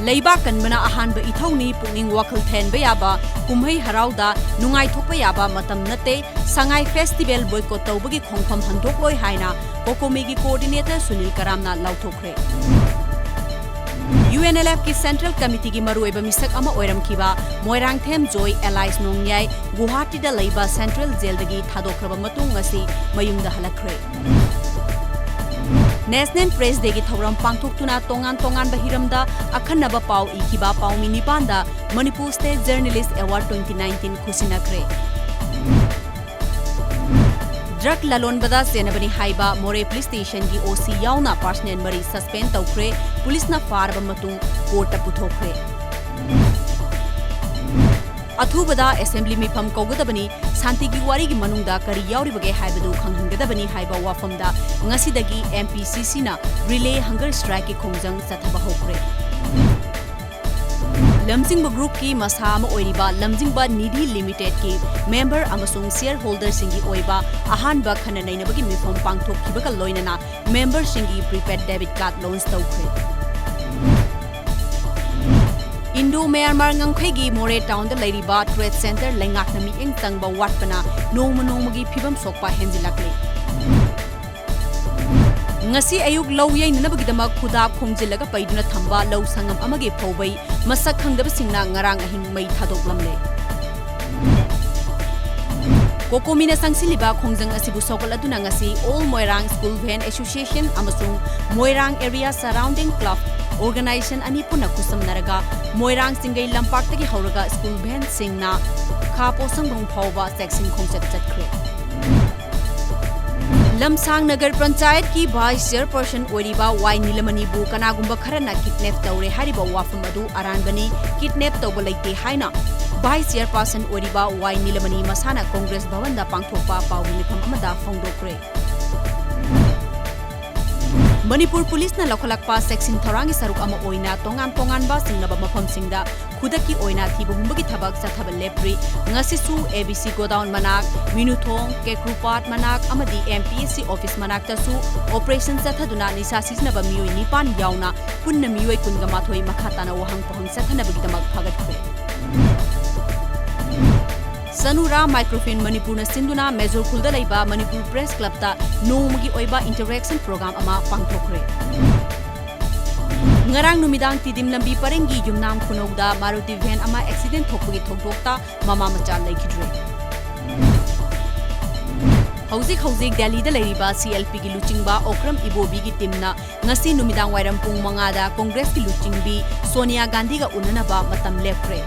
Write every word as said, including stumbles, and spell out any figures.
ꯂꯩꯕꯥꯛ ꯀꯟꯕꯅ ꯑꯍꯥꯟꯕ ꯏꯊꯧꯅꯤ, ꯄꯨꯛꯅꯤꯡ ꯋꯥꯈꯜ ꯊꯦꯟꯕ ꯌꯥꯕ, ꯀꯨꯝꯍꯩ ꯍꯔꯥꯎꯗ ꯅꯨꯡꯉꯥꯏꯊꯣꯛꯄ ꯌꯥꯕ ꯃꯇꯝ ꯅꯠꯇꯦ, ꯁꯉꯥꯏ ꯐꯦꯁꯇꯤꯚꯦꯜ ꯕꯣꯏꯀꯣꯠ ꯇꯧꯕꯒꯤ ꯈꯣꯡꯐꯝ ꯍꯟꯗꯣꯛꯂꯣꯏ ꯍꯥꯏꯅ ꯀꯣꯀꯣꯃꯤꯒꯤ ꯀꯣꯑꯣꯔꯗꯤꯅꯦꯇꯔ ꯁꯨꯅꯤꯜ ꯀꯔꯥꯝꯅ ꯂꯥꯎꯊꯣꯛꯈ꯭ꯔꯦ꯫ ꯌꯨ ꯑꯦꯟ ꯑꯦꯜ ꯑꯦꯐꯀꯤ ꯁꯦꯟꯇ꯭ꯔꯦꯜ ꯀꯃꯤꯇꯤꯒꯤ ꯃꯔꯨꯑꯣꯏꯕ ꯃꯤꯁꯛ ꯑꯃ ꯑꯣꯏꯔꯝꯈꯤꯕ ꯃꯣꯏꯔꯥꯡꯊꯦꯝ ꯖꯣꯏ ꯑꯦꯂꯥꯏꯁ ꯅꯣꯡꯌꯥꯏ ꯒꯨꯋꯥꯍꯥꯇꯤꯗ ꯂꯩꯕ ꯁꯦꯟꯇ꯭ꯔꯦꯜ ꯖꯦꯜꯗꯒꯤ ꯊꯥꯗꯣꯛꯈ꯭ꯔꯕ ꯃꯇꯨꯡ ꯉꯁꯤ ꯃꯌꯨꯝꯗ ꯍꯜꯂꯛꯈ꯭ꯔꯦ꯫ ꯅꯦꯁꯅꯦꯜ ꯄ꯭ꯔꯦꯁ ꯗꯦꯒꯤ ꯊꯧꯔꯝ ꯄꯥꯡꯊꯣꯛꯇꯨꯅ ꯇꯣꯉꯥꯟ ꯇꯣꯉꯥꯟꯕ ꯍꯤꯔꯝꯗ ꯑꯈꯟꯅꯕ ꯄꯥꯎ ꯏꯈꯤꯕ ꯄꯥꯎꯃꯤ ꯅꯤꯄꯥꯟꯗ Manipur state journalist award twenty nineteen ꯈꯨꯠꯁꯤꯟꯅꯈ꯭ꯔꯦ꯫ ꯗ꯭ꯔꯒ ꯂꯂꯣꯟꯕꯗ ꯆꯦꯟꯅꯕꯅꯤ ꯍꯥꯏꯕ ꯃꯣꯔꯦ ꯄꯨꯂꯤꯁ ꯁ꯭ꯇꯦꯁꯟꯒꯤ ꯑꯣ ꯁꯤ ꯌꯥꯎꯅ ꯄꯥꯔꯁꯅꯦꯜ ꯃꯔꯤ ꯁꯁꯄꯦꯟ ꯇꯧꯈ꯭ꯔꯦ, ꯄꯨꯂꯤꯁꯅ ꯐꯥꯔꯕ ꯃꯇꯨꯡ ꯀꯣꯔꯠꯇ ꯄꯨꯊꯣꯛꯈ꯭ꯔꯦ꯫ ꯑꯊꯨꯕꯗ ꯑꯦꯁꯦꯝꯕ꯭ꯂꯤ ꯃꯤꯐꯝ ꯀꯧꯒꯗꯕꯅꯤ, ꯁꯥꯟꯇꯤꯒꯤ ꯋꯥꯔꯤꯒꯤ ꯃꯅꯨꯡꯗ ꯀꯔꯤ ꯌꯥꯎꯔꯤꯕꯒꯦ ꯍꯥꯏꯕꯗꯨ ꯈꯪꯍꯟꯒꯗꯕꯅꯤ ꯍꯥꯏꯕ ꯋꯥꯐꯝꯗ ꯉꯁꯤꯗꯒꯤ ꯑꯦꯝ ꯄꯤ ꯁꯤ ꯁꯤꯅ ꯔꯤꯂꯦ ꯍꯪꯒꯔ ꯁ꯭ꯇ꯭ꯔꯥꯏꯛꯀꯤ ꯈꯣꯡꯖꯪ ꯆꯠꯊꯕ ꯍꯧꯈ꯭ꯔꯦ꯫ ꯂꯝꯖꯤꯡꯕ ꯒ꯭ꯔꯨꯞꯀꯤ ꯃꯁꯥ ꯑꯃ ꯑꯣꯏꯔꯤꯕ ꯂꯝꯖꯤꯡꯕ ꯅꯤꯙꯤ ꯂꯤꯃꯤꯇꯦꯗꯀꯤ ꯃꯦꯝꯕꯔ ꯑꯃꯁꯨꯡ ꯁꯤꯌꯔ ꯍꯣꯜꯗꯔꯁꯤꯡꯒꯤ ꯑꯣꯏꯕ ꯑꯍꯥꯟꯕ ꯈꯟꯅ ꯅꯩꯅꯕꯒꯤ ꯃꯤꯐꯝ ꯄꯥꯡꯊꯣꯛꯈꯤꯕꯒ ꯂꯣꯏꯅꯅ ꯃꯦꯝꯕꯔꯁꯤꯡꯒꯤ ꯄ꯭ꯔꯤꯄꯦꯗ ꯗꯦꯕꯤꯠ ꯀꯥꯔꯗ ꯂꯣꯟꯆ ꯇꯧꯈ꯭ꯔꯦ꯫ ꯏꯟꯗꯣ ꯃ꯭ꯌꯥꯟꯃꯥꯔ ꯉꯝꯈꯩꯒꯤ ꯃꯣꯔꯦ ꯇꯥꯎꯟꯗ ꯂꯩꯔꯤꯕ ꯇ꯭ꯔꯦꯗ ꯁꯦꯟꯇꯔ ꯂꯩꯉꯥꯛꯅ ꯃꯤꯠꯌꯦꯡ ꯆꯪꯕ ꯋꯥꯠꯄꯅ ꯅꯣꯡꯃ ꯅꯣꯡꯃꯒꯤ ꯐꯤꯕꯝ ꯁꯣꯛꯄ ꯍꯦꯟꯖꯤꯜꯂꯛꯂꯤ꯫ ꯉꯁꯤ ꯑꯌꯨꯛ ꯂꯧ ꯌꯩꯅꯅꯕꯒꯤꯗꯃꯛ ꯈꯨꯗꯥꯞ ꯈꯣꯡꯖꯤꯜꯂꯒ ꯄꯩꯗꯨꯅ ꯊꯝꯕ ꯂꯧ ꯁꯪꯉꯝ ꯑꯃꯒꯤ ꯐꯧꯕꯩ ꯃꯁꯛ ꯈꯪꯗꯕꯁꯤꯡꯅ ꯉꯔꯥꯡ ꯑꯍꯤꯡ ꯃꯩ ꯊꯥꯗꯣꯛꯂꯝꯂꯦ꯫ ꯀꯣꯀꯣꯃꯤꯅ ꯆꯪꯁꯤꯜꯂꯤꯕ ꯈꯣꯡꯖꯪ ꯑꯁꯤꯕꯨ ꯁꯧꯒꯠꯂꯗꯨꯅ ꯉꯁꯤ ꯑꯣꯜ ꯃꯣꯏꯔꯥꯡ ꯁ꯭ꯀꯨꯜ ꯚꯦꯟ ꯑꯦꯁꯣꯁꯤꯌꯦꯁꯟ ꯑꯃꯁꯨꯡ ꯃꯣꯏꯔꯥꯡ ꯑꯦꯔꯤꯌꯥ ꯁꯔꯥꯎꯟꯗꯤꯡ ꯀ꯭ꯂꯕ ꯑꯣꯔꯒꯅꯥꯏꯖꯦꯁꯟ ꯑꯅꯤ ꯄꯨꯟꯅ ꯈꯨꯠꯁꯝꯅꯔꯒ ꯃꯣꯏꯔꯥꯡ ꯆꯤꯡꯒꯩ ꯂꯝꯄꯥꯛꯇꯒꯤ ꯍꯧꯔꯒ ꯁ꯭ꯀꯨꯜ ꯚꯦꯟꯁꯤꯡꯅ ꯈꯥ ꯄꯣꯠꯁꯪꯕꯝ ꯐꯥꯎꯕ ꯆꯦꯛꯁꯤꯟ ꯈꯣꯡꯆꯠ ꯆꯠꯈ꯭ꯔꯦ꯫ ꯂꯝꯁꯥꯡ ꯅꯒꯔ ꯄꯟꯆꯥꯌꯠꯀꯤ ꯚꯥꯏꯁ ꯆꯤꯌꯔꯄꯔꯁꯟ ꯑꯣꯏꯔꯤꯕ ꯋꯥꯏ ꯅꯤꯂꯃꯅꯤꯕꯨ ꯀꯅꯥꯒꯨꯝꯕ ꯈꯔꯅ ꯀꯤꯗꯅꯦꯞ ꯇꯧꯔꯦ ꯍꯥꯏꯔꯤꯕ ꯋꯥꯐꯝ ꯑꯗꯨ ꯑꯔꯥꯟꯕꯅꯤ꯫ ꯀꯤꯗꯅꯦꯞ ꯇꯧꯕ ꯂꯩꯇꯦ ꯍꯥꯏꯅ ꯚꯥꯏꯁ ꯆꯤꯌꯔꯄꯔꯁꯟ ꯑꯣꯏꯔꯤꯕ ꯋꯥꯏ ꯅꯤꯂꯃꯅꯤ ꯃꯁꯥꯅ ꯀꯣꯡꯒ꯭ꯔꯦꯁ ꯚꯕꯟꯗ ꯄꯥꯡꯊꯣꯛꯄ ꯄꯥꯎꯒꯤ ꯃꯤꯐꯝ ꯑꯃꯗ ꯐꯣꯡꯗꯣꯛꯈ꯭ꯔꯦ꯫ ꯃꯅꯤꯄꯨꯔ ꯄꯨꯂꯤꯁꯅ ꯂꯧꯈꯠꯂꯛꯄ ꯆꯦꯛꯁꯤꯟ ꯊꯧꯔꯥꯡꯒꯤ ꯁꯔꯨꯛ ꯑꯃ ꯑꯣꯏꯅ ꯇꯣꯉꯥꯟ ꯇꯣꯉꯥꯟꯕ ꯆꯤꯡꯅꯕ ꯃꯐꯝꯁꯤꯡꯗ ꯈꯨꯗꯛꯀꯤ ꯑꯣꯏꯅ ꯊꯤꯕ ꯍꯨꯝꯕꯒꯤ ꯊꯕꯛ ꯆꯠꯊꯕ ꯂꯦꯞꯇ꯭ꯔꯤ꯫ ꯉꯁꯤꯁꯨ A B C godown ꯃꯅꯥꯛ, ꯃꯤꯅꯨꯊꯣꯡ, ꯀꯦꯀ꯭ꯔꯨꯄꯥꯠ ꯃꯅꯥꯛ ꯑꯃꯗꯤ M P S C office ꯃꯅꯥꯛꯇꯁꯨ operation ꯆꯠꯊꯗꯨꯅ ꯅꯤꯁꯥ ꯁꯤꯖꯤꯟꯅꯕ ꯃꯤꯑꯣꯏ ꯅꯤꯄꯥꯟ ꯌꯥꯎꯅ ꯄꯨꯟꯅ ꯃꯤꯑꯣꯏ ꯀꯨꯟꯒ ꯃꯥꯊꯣꯏ ꯃꯈꯥ ꯇꯥꯅ ꯋꯥꯍꯪ ꯄꯥꯎꯍꯪ ꯆꯠꯊꯅꯕꯒꯤꯗꯃꯛ ꯐꯥꯒꯠꯈ꯭ꯔꯦ꯫ ꯁꯅꯨꯔꯥ Microfin ꯃꯅꯤꯄꯨꯔꯅ ꯁꯤꯟꯗꯨꯅ ꯃꯦꯖꯣꯔ ꯈꯨꯜꯗ ꯂꯩꯕ ꯃꯅꯤꯄꯨꯔ Press Clubꯇ ꯅꯣꯡꯃꯒꯤ ꯑꯣꯏꯕ interaction program ꯑꯃ ꯄꯥꯡꯊꯣꯛꯈ꯭ꯔꯦ꯫ ꯉꯔꯥꯡ ꯅꯨꯃꯤꯗꯥꯡ ꯇꯤꯗꯤꯝ ꯂꯝꯕꯤ ꯄꯔꯦꯡꯒꯤ ꯌꯨꯝꯅꯥꯝ ꯈꯨꯅꯧꯗ ꯃꯥꯔꯨꯇꯤ van ꯑꯃ accident ꯊꯣꯛꯄꯒꯤ ꯊꯧꯗꯣꯛꯇ ꯃꯃꯥ ꯃꯆꯥ ꯂꯩꯈꯤꯗ꯭ꯔꯦ꯫ ꯍꯧꯖꯤꯛ ꯍꯧꯖꯤꯛ ꯗꯦꯜꯂꯤꯗ ꯂꯩꯔꯤꯕ C L Pꯒꯤ ꯂꯨꯆꯤꯡꯕ ꯑꯣꯀ꯭ꯔꯝ ꯏꯕꯣꯕꯤꯒꯤ teamꯅ ꯉꯁꯤ ꯅꯨꯃꯤꯗꯥꯡ ꯋꯥꯏꯔꯝ ꯄꯨꯡ ꯃꯉꯥꯗ ꯀꯣꯡꯒ꯭ꯔꯦꯁꯀꯤ ꯂꯨꯆꯤꯡꯕꯤ ꯁꯣꯅꯤꯌꯥ ꯒꯥꯟꯙꯤꯒ ꯎꯅꯅꯕ ꯃꯇꯝ ꯂꯦꯞꯈ꯭ꯔꯦ꯫